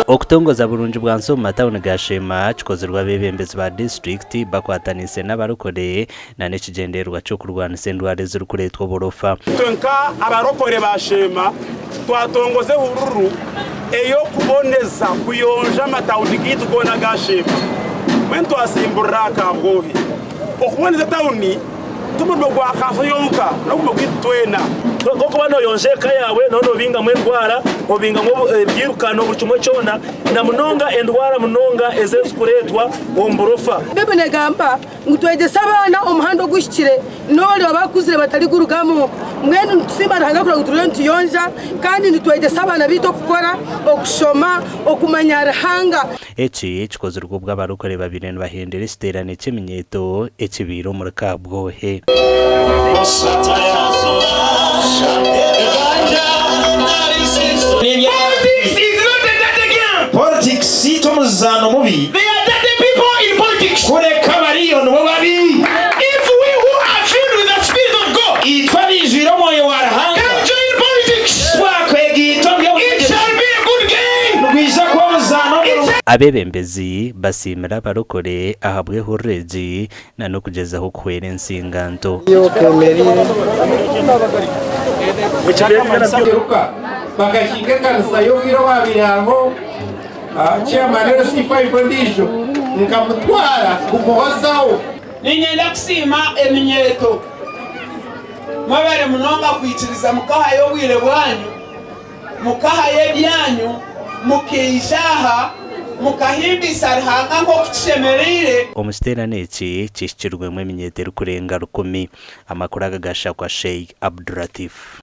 Okutongoza burungi bwansi omu matawuni ga Sheema kikozirwe abeebembezi ba disiturikiti bakwataniise n'abarokore nana ekigyendererwa ky'okurwanisa endwara ezirikureetwa oburofa. Itwe nka abarokore ba Sheema twatongoza ehururu ey'okuboneza kuyonja amatawuni gaitu goona aga Sheema. Mbwenu twasimburira aha Kabwohe. Okuboneza etawuni Ti murimo gwa kanso yonka, n'omurimo gwaitu twena. Nk'okuba nooyonja eka yaawe, nooba noobingamu endwara, obingamu ebyirukano buri kimwe kyona, na munonga endwara munonga ezi ezirikureetwa omu burofa. Baibuli negamba ngu twegyese abaana omuhanda oguhikire n'ori abakuzire batarigurugamu. Mbwenu nitusiima Ruhanga kureba ngu turiyo nituyonja kandi nitwegyesa abaana baitu okukora, okushoma, okumanya Ruhanga. Eki kikozirwe obwo abarokore babaire nibahendera ekiteerane ky'eminyeeto ekibaire omuri Kabwohe. Politics t'omuzaano mubi. Kureka abariyo nibo babi. Itwe abaijwire Omwoyo wa Ruhanga, twakwegaita omu by'obutegyeki, nigwija kuba omuzaano murungi. Abeebembezi basiimire abarokore ahabw'ehurura egi na n'okugyezaho kuhwera ensinganto. Bakakinga ekanisa y'obwire obwabaire hariho chairman LC5 ondiijo nkamutwara kumuhozaho. Niinyenda kusiima eminyeeto. Mwebare munonga kwikiriza mukahayo obwire bwanyu, mukahayo ebyanyu, mukaija aha mukahimbisa Ruhanga nk'oku kishemereire. Omu kiteerane eki kihikirwemu eminyeeto erikurenga rukumi. Amakuru aga gashakwa Sheikh Abduratif.